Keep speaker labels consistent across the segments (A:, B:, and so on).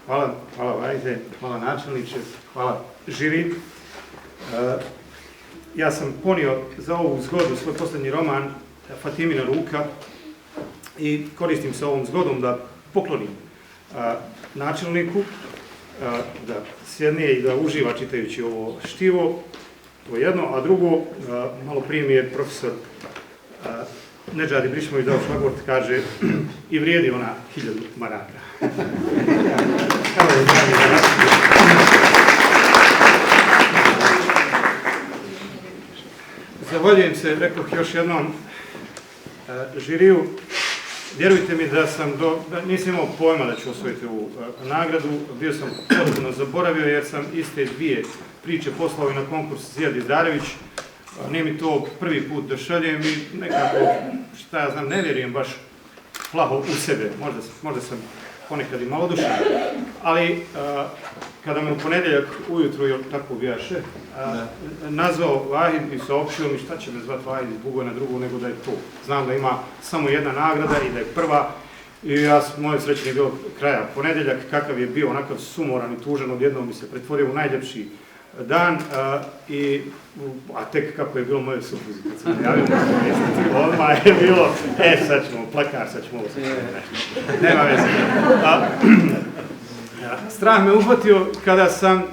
A: Hvala Vajde, hvala načelniče, hvala žiri. Ja sam ponio za ovu zgodu svoj posljednji roman Fatimina ruka i koristim se ovom zgodom da poklonim načelniku, da sjedne i da uživa čitajući ovo štivo, to je jedno, a drugo, malo prije mi je profesor Nedžad Ibrišimović dao šlagvort, kaže i vrijedi ona 1000 maraka. Zahvaljujem se, rekoh još jednom žiriju. Vjerujte mi da nisam imao pojma da ću osvojiti ovu nagradu. Bio sam potpuno zaboravio jer sam iste dvije priče poslao i na konkurs Zijad Izdarević. Nije mi to prvi put da šaljem i nekako, šta ja znam, ne vjerujem baš plaho u sebe. Možda sam ponekad i malodušan. Ali kada me u ponedjeljak ujutru, jel tako bijaše, nazvao Vahid i saopćio mi šta će me zvati Vahid iz Bugojna drugo nego da je to. Znam da ima samo jedna nagrada i da je prva. I moje sreće nije bilo kraja. Ponedjeljak kakav je bio, onakav sumoran i tužan, odjednom mi se pretvorio u najljepši dan, a tek kako je bilo moje supruzi kad sam najavio odmah je bilo, sad ćemo plakar, sad ćemo ovo, sad ćemo nešto. Nema veze. Strah me uhvatio kada sam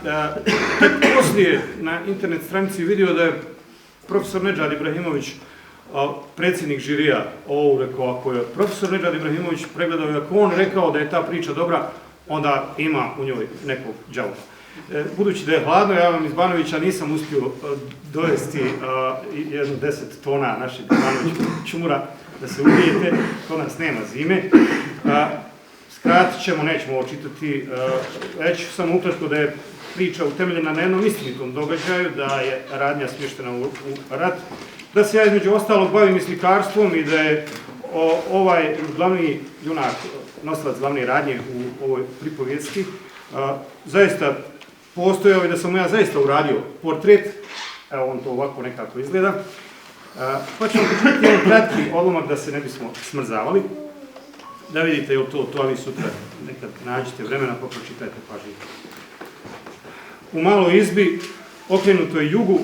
A: tek poslije na internet stranici vidio da je profesor Nedžad Ibrahimović, predsjednik žirija, rekao, ako je profesor Nedžad Ibrahimović pregledao i ako on rekao da je ta priča dobra, onda ima u njoj nekog đavola. Budući da je hladno, ja vam iz Banovića nisam uspio dovesti jedno 10 tona našeg Banovićkog čumura da se ugrijete, to nas nema zime. Skratit ćemo, nećemo ovo čitati, reći samo ukratko da je priča utemeljena na jednom istinitom događaju, da je radnja smještena u rat, da se ja između ostalog bavim i slikarstvom i da je ovaj glavni junak, nosilac glavne radnje u ovoj pripovijesti, zaista postojao i da sam ja zaista uradio portret, evo on to ovako nekako izgleda, pa ćemo početi jedan kratki odlomak da se ne bismo smrzavali, da vidite je to, a vi sutra nekad nađete vremena pa pročitajte pažnje. U maloj izbi, okrenutoj jugu,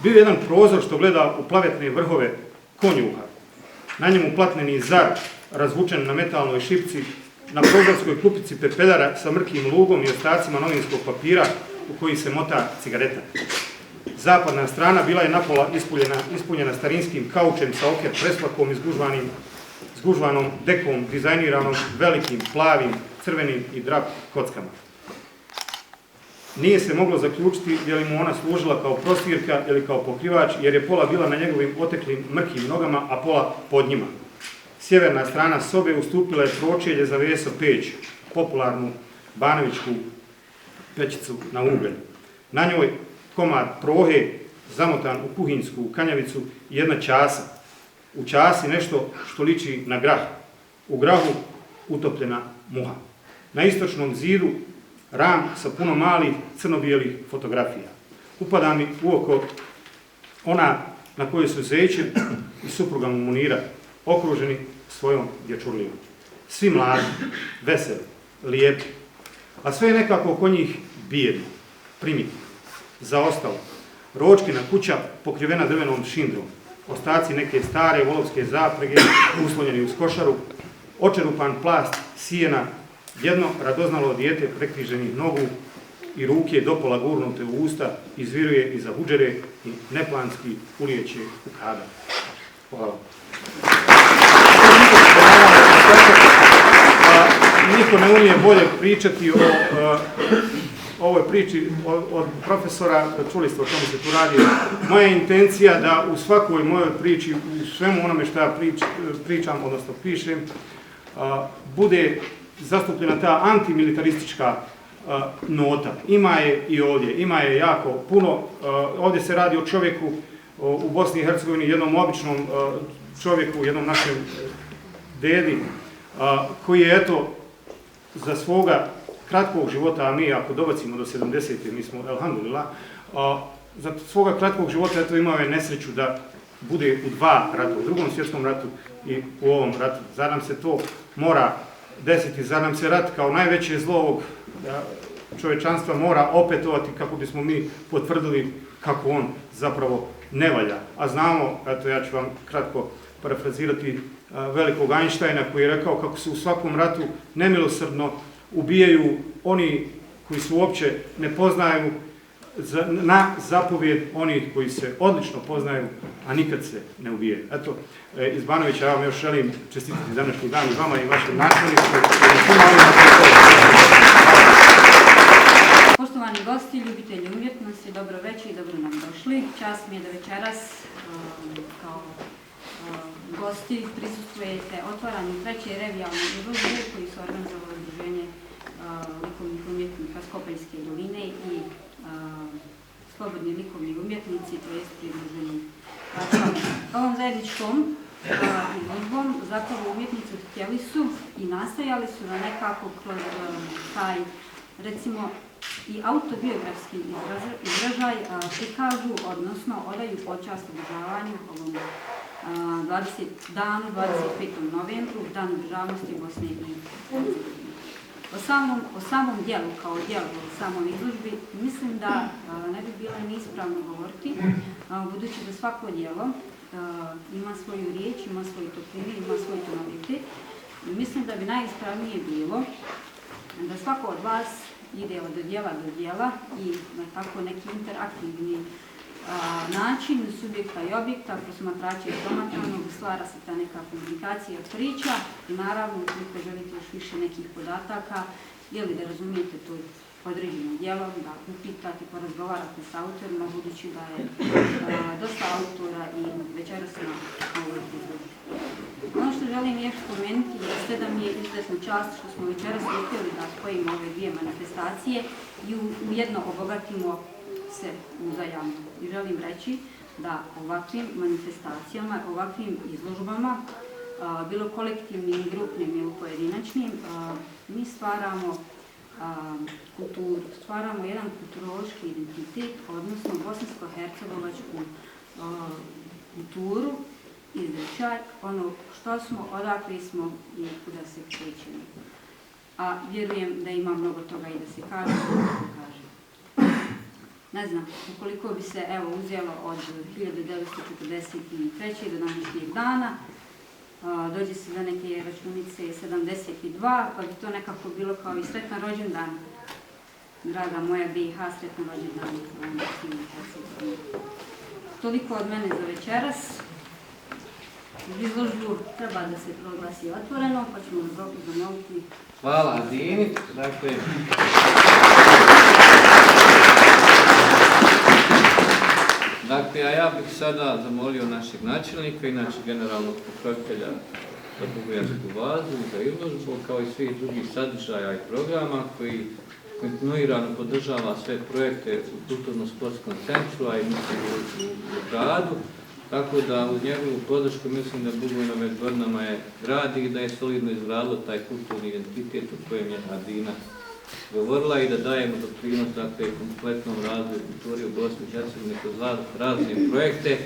A: bio je jedan prozor što gleda u plavetne vrhove konjuha. Na njemu platneni zar, razvučen na metalnoj šipci, na prozorskoj klupici pepeljara sa mrkim lugom i ostacima novinskog papira u koji se mota cigareta. Zapadna strana bila je napola ispunjena starinskim kaučem sa oker presvakom s gužvanom dekom dizajniranom velikim, plavim, crvenim i drap kockama. Nije se moglo zaključiti je li mu ona služila kao prostirka ili kao pokrivač, jer je pola bila na njegovim oteklim mrkim nogama, a pola pod njima. Sjeverna strana sobe ustupila je pročelje za veso peć, popularnu banovićku pećicu na ugalj. Na njoj komad prohe, zamotan u kuhinsku kanjavicu i jedna časa. U časi nešto što liči na grah. U grahu utopljena muha. Na istočnom zidu ram sa puno malih crno-bijelih fotografija. Upada mi u oko ona na kojoj su Zećev i supruga Munira okruženi svojom dječurlijom. Svi mladi, veseli, lijepi, a sve je nekako oko njih bijedno, primitivno, zaostalo. Ročkina kuća pokrivena drvenom šindrom, ostaci neke stare volovske zaprege uslonjeni uz košaru, očerupan plast sijena, jedno radoznalo dijete prekriženih nogu i ruke dopola gurnute u usta izviruje iza huđere i neplanski ulijeće u kada. Hvala. Niko ne umije bolje pričati o ovoj priči od profesora, čuli ste o čemu se tu radi. Moja intencija da u svakoj mojoj priči, u svemu onome što ja pričam, odnosno pišem, bude zastupljena ta antimilitaristička nota. Ima je i ovdje, ima je jako puno. Ovdje se radi o čovjeku u Bosni i Hercegovini, jednom običnom čovjeku, jednom našem dedi, koji je eto za svoga kratkog života, a mi ako dobacimo do 70. mi smo, elhamdulillah, za svoga kratkog života eto imao je nesreću da bude u dva rata, u Drugom svjetskom ratu i u ovom ratu. Zar nam se to mora desiti. Zar nam se rat kao najveće zlo ovog čovječanstva mora opetovati kako bismo mi potvrdili kako on zapravo ne valja. A znamo, eto ja ću vam kratko parafrazirati velikog Einsteina koji je rekao kako se u svakom ratu nemilosrdno ubijaju oni koji se uopće ne poznaju na zapovjed onih koji se odlično poznaju, a nikad se ne ubije. Eto, iz Banovića ja vam još želim čestitati današnji dan i vama i vašem načelniku.
B: Poštovani gosti, ljubitelji umjetnosti, dobro večer i dobro nam došli. Čast mi je da večeras kao gosti prisustvujete otvaranju treće revijalne izložbe koji su organizovali Udruženje likovnih umjetnika Skopeljske doline i slobodni likovni umjetnici, to jest pridruženi. Ovom zajedničkom izložbom zapravo umjetnici htjeli su i nastojali su da nekako kroz taj, recimo, i autobiografski izražaj prikažu, odnosno odaju počast održavanju ovom 25. novembru, Danu državnosti Bosne i Hercegovine. O samom dijelu, kao dijelu, o samom izložbi, mislim da ne bi bilo neispravno govoriti, budući da svako dijelo ima svoju riječ, ima svoju toplinu, ima svoj tonalitet. Mislim da bi najispravnije bilo da svako od vas ide od dijela do dijela i na tako neki interaktivni način subjekta i objekta, posmatrača i promatranog, stvara se ta neka komunikacija priča i naravno ukoliko želite još više nekih podataka ili da razumijete to određeno djelo, da upitate, porazgovarate s autorima, budući da je dosta autora i večeras na ovoj izložbi. Ono što želim još spomenuti jeste da mi je izuzetna čast što smo večeras uspjeli da spojimo ove dvije manifestacije i ujedno obogatimo se uzajamno. I želim reći da ovakvim manifestacijama, ovakvim izložbama, bilo kolektivnim, grupnim ili pojedinačnim, mi stvaramo kulturu, stvaramo jedan kulturološki identitet, odnosno bosansko-hercegovačku kulturu, izričaj, ono što smo, odakle smo i kuda se krećemo. A vjerujem da ima mnogo toga i da se kaže, Ne znam, ukoliko bi se uzelo od 1943. do današnjeg dana, dođe se do neke računice 72, pa bi to nekako bilo kao i sretan rođendan. Draga moja BiH, sretan rođendan. Toliko od mene za večeras. Izložbu treba da se proglasi otvoreno, pa ćemo zamoliti.
C: Hvala Adini. Dakle, a ja bih sada zamolio našeg načelnika, inače generalnog pokrovitelja za Bugojansku vazu za izložbu, kao i svih drugih sadržaja i programa koji kontinuirano podržava sve projekte u Kulturno-sportskom centru, a i u gradu. Tako da uz njegovu podršku mislim da Bugojno već godinama je gradi i da je solidno izgradilo taj kulturni identitet o kojem je Adina govorila i da dajemo doprinos kompletnom razvoju kulturi u Bosni i Hercegovini kroz razne projekte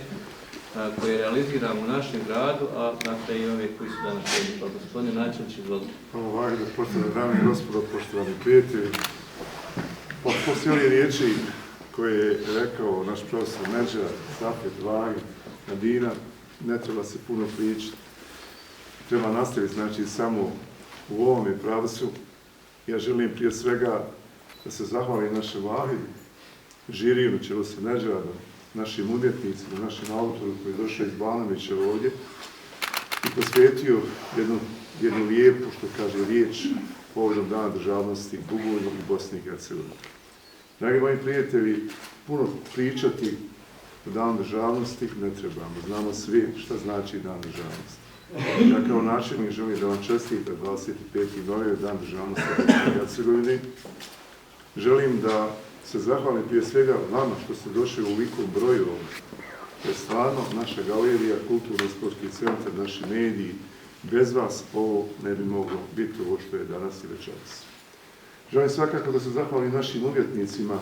C: koje realiziramo u našem gradu, a i ove koji su danas ovdje. Pa gospodine načelniče, izvolite.
D: Hvala Vagda, poštovane dame i gospodo, poštovani prijatelji. Poslije ove riječi koje je rekao naš profesor Neđa, Safet, Vagi, Adina, ne treba se puno pričati. Treba nastaviti, znači, samo u ovome pravcu. Ja želim prije svega da se zahvalim našem Vahidi, žiriju na čelu se Neđa, našim umjetnicima, našim autoru koji je došao iz Banovića ovdje i posvetio jednu lijepu, što kaže, riječ povodom Dana državnosti Bugojnu i Bosni i Hercegovini. Dragi moji prijatelji, puno pričati o Danu državnosti ne trebamo. Znamo svi šta znači Dan državnosti. Ja kao načelnik želim da vam čestitam 25. novembar, Dan državnosti Bosne i Hercegovine. Želim da se zahvalim prije svega vama što ste došli u ovolikom broju ovdje. Jer stvarno naša galerija, Kulturno-sportski centar, naši mediji, bez vas ovo ne bi moglo biti ovo što je danas i večeras. Želim svakako da se zahvalim našim umjetnicima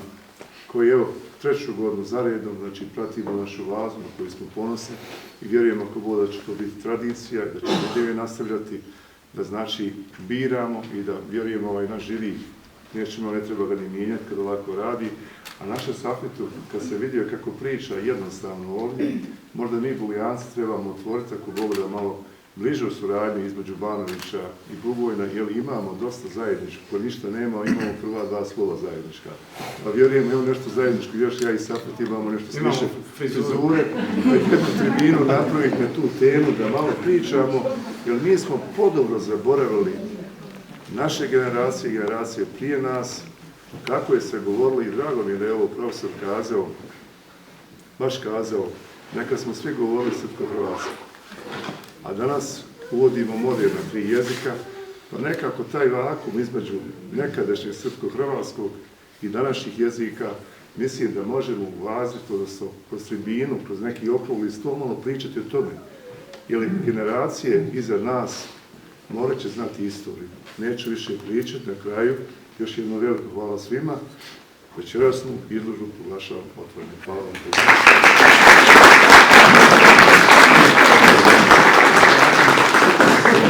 D: koji, evo, treću godinu za redom, znači, pratimo našu vazu na koju smo ponosni i vjerujemo ako bude da će to biti tradicija i da ćemo dalje nastavljati da znači biramo i da vjerujemo ovaj naš živi, nečima ne treba ga ni mijenjati kad ovako radi, a naša Safetu, kad se vidio kako priča jednostavno ovdje, možda mi Bulijanci trebamo otvoriti, ako Bog da malo bližu suradnju između Banovića i Bugojna, jer imamo dosta zajedničko, ko ništa nema, imamo prva dva slova zajednička. Pa vjerujem, imamo nešto zajedničko, još ja i Safet imamo nešto sliše frizure, pa jednu tribinu napraviti na tu temu, da malo pričamo, jer mi smo podobro zaboravili naše generacije i generacije prije nas, kako je se govorilo, i drago mi je da je ovo profesor kazao, baš kazao, neka smo svi govorili srpsko-hrvatsko. A danas uvodimo moderna 3 jezika, pa nekako taj vakum između nekadašnjeg srpsko-hrvatskog i današnjih jezika, mislim da možemo ulaziti, odnosno kroz tribinu, kroz neki okrugli stol, malo pričati o tome. Jer generacije iza nas morat će znati istoriju. Neću više pričati, na kraju još jedno veliko hvala svima. Večerasnu izložbu proglašavam otvorenim. Hvala vam.